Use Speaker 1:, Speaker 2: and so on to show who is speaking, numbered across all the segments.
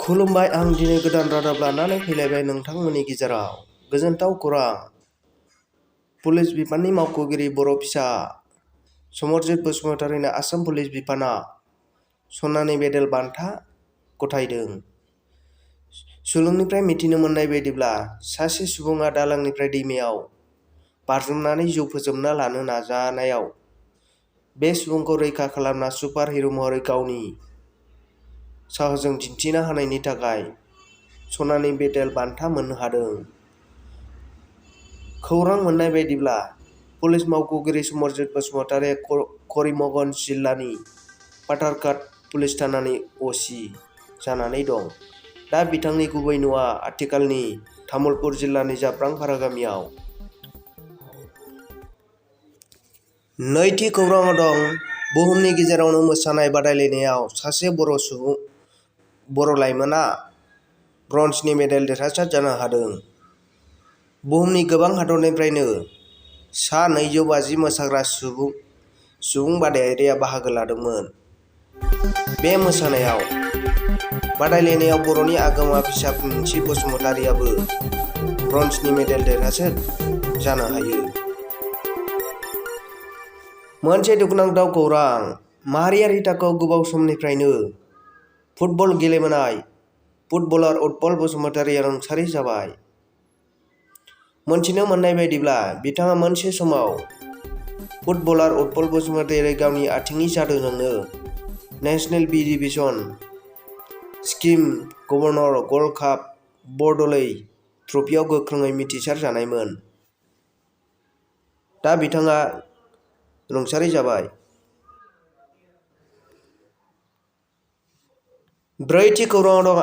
Speaker 1: खुलुमबाय, आं दिनै गोदान रादाब लानानै फैलायबाय नोंथांमोननि गेजेराव। गोजोनथाव खौरां। पुलिस बिफाननि मावख'गिरि बर' फिसा समरजित बसुमतारीनो आसाम पुलिस बिफाना सनानि मेडेल बान्था गथायदों। सुलुंनिफ्राय मिथिनो मोननाय बायदिब्ला सासे सुबुङा दालांनिफ्राय दैमायाव बाज्रुमनानै जिउ फोजोबना लानो नाजानायाव बे सुबुंखौ रैखा खालामना सुपार हिर' महरै गावनि साहसजों दिन्थिना होनायनि थाखाय सनानि मेडेल बान्था मोननो हादों। खौरां मोननाय बायदिब्ला पुलिस मावख'गिरि समरजित बसुमतारीया करिमगन्ज जिल्लानि पाथारकाट पुलिस थानानि अ.सि. जानानै दं। दा बिथांनि गुबै न'आ आथिखालनि तामुलपुर जिल्लानि जाब्रांपारा गामियाव। नैथि खौराङाव दं बुहुमनि गेजेरावनो मोसानाय बादायलायनायाव सासे बर' लाइमोना ब्रन्जनि मेडेल देरहासार जानो हादों। बुहुमनि गोबां हादरनिफ्रायनो सा 250 मोसाग्रा सुबुं बादायारिया बाहागो लादोंमोन। बे मोसानायाव बादायलायनायाव बर'नि आगोमा फिसा मिन्थि बसुमतारीयाबो ब्रन्जनि मेडेल देरहासार जानो हायो। मोनसे दुखुनांथाव खौरां। माहारियारि थाखोआव गोबाव समनिफ्रायनो फुटबल गेलेबोनाय फुटबलार उत्पल बसुमतारीया रुंसारि जाबाय। मोनथिनो मोननाय बायदिब्ला बिथाङा मोनसे समाव फुटबलार उत्पल बसुमतारीया गावनि आथिंनि जादुजोंनो नेशनेल बी डिभिजन स्किम गभर्नर गल्ड काप बरदलै ट्रफियाव गोख्रोङै मिथिसार जानायमोन। दा बिथाङा रुंसारि जाबाय। ब्रैथि खौराङाव दं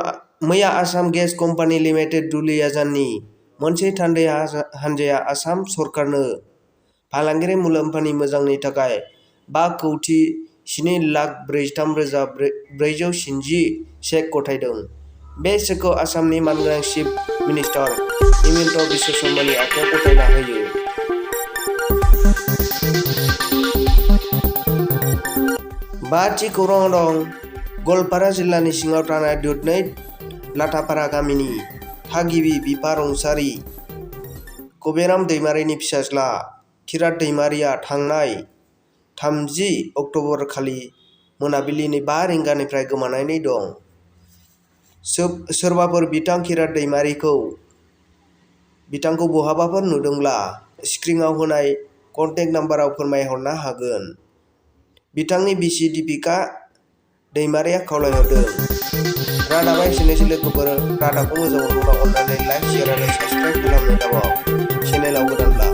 Speaker 1: मैया आसाम गेस कम्पानि लिमिटेड दुलियाजाननि मोनसे थान्दै हानजाया आसाम सरकारनो फालांगियारि मुलाम्फानि मोजांनि थाखाय 5,07,43,470 चेक गथायदों। बे चेकखौ आसामनि मानगोनां चिफ मिनिस्टार हिमन्त बिश्व शर्मानि आखायाव गथायना होयो। बाथि खौराङाव दं गवालपारा जिल्लानि सिङाव थानाय दुधनৈ लाटापारा गामिनि थागिबि बिफा रुंसारि कबिराम दैमारिनि फिसाज्ला खिरात दैमारिया थांनाय 30 अक्ट'बरखालि मोनाबिलिनि 5 रिंगानिफ्राय गोमानानै दं। सोरबाफोर खिरात बिथांखौ बहाबाफोर नुदोंब्ला स्क्रिनआव होनाय कन्टेक्ट नाम्बाराव फोरमायहरनो हागोन। बिथांनि बिसि दीपिका दैमारिया खावलायहरदों। रादाबा एसेनोसै लोगोफोर। रादाबखौ मोजां मोनोब्ला अन्नानै लाइक, शेयार आरो साबस्क्राइब खालामनो दाबाव। चेनेलाव गोदानब्ला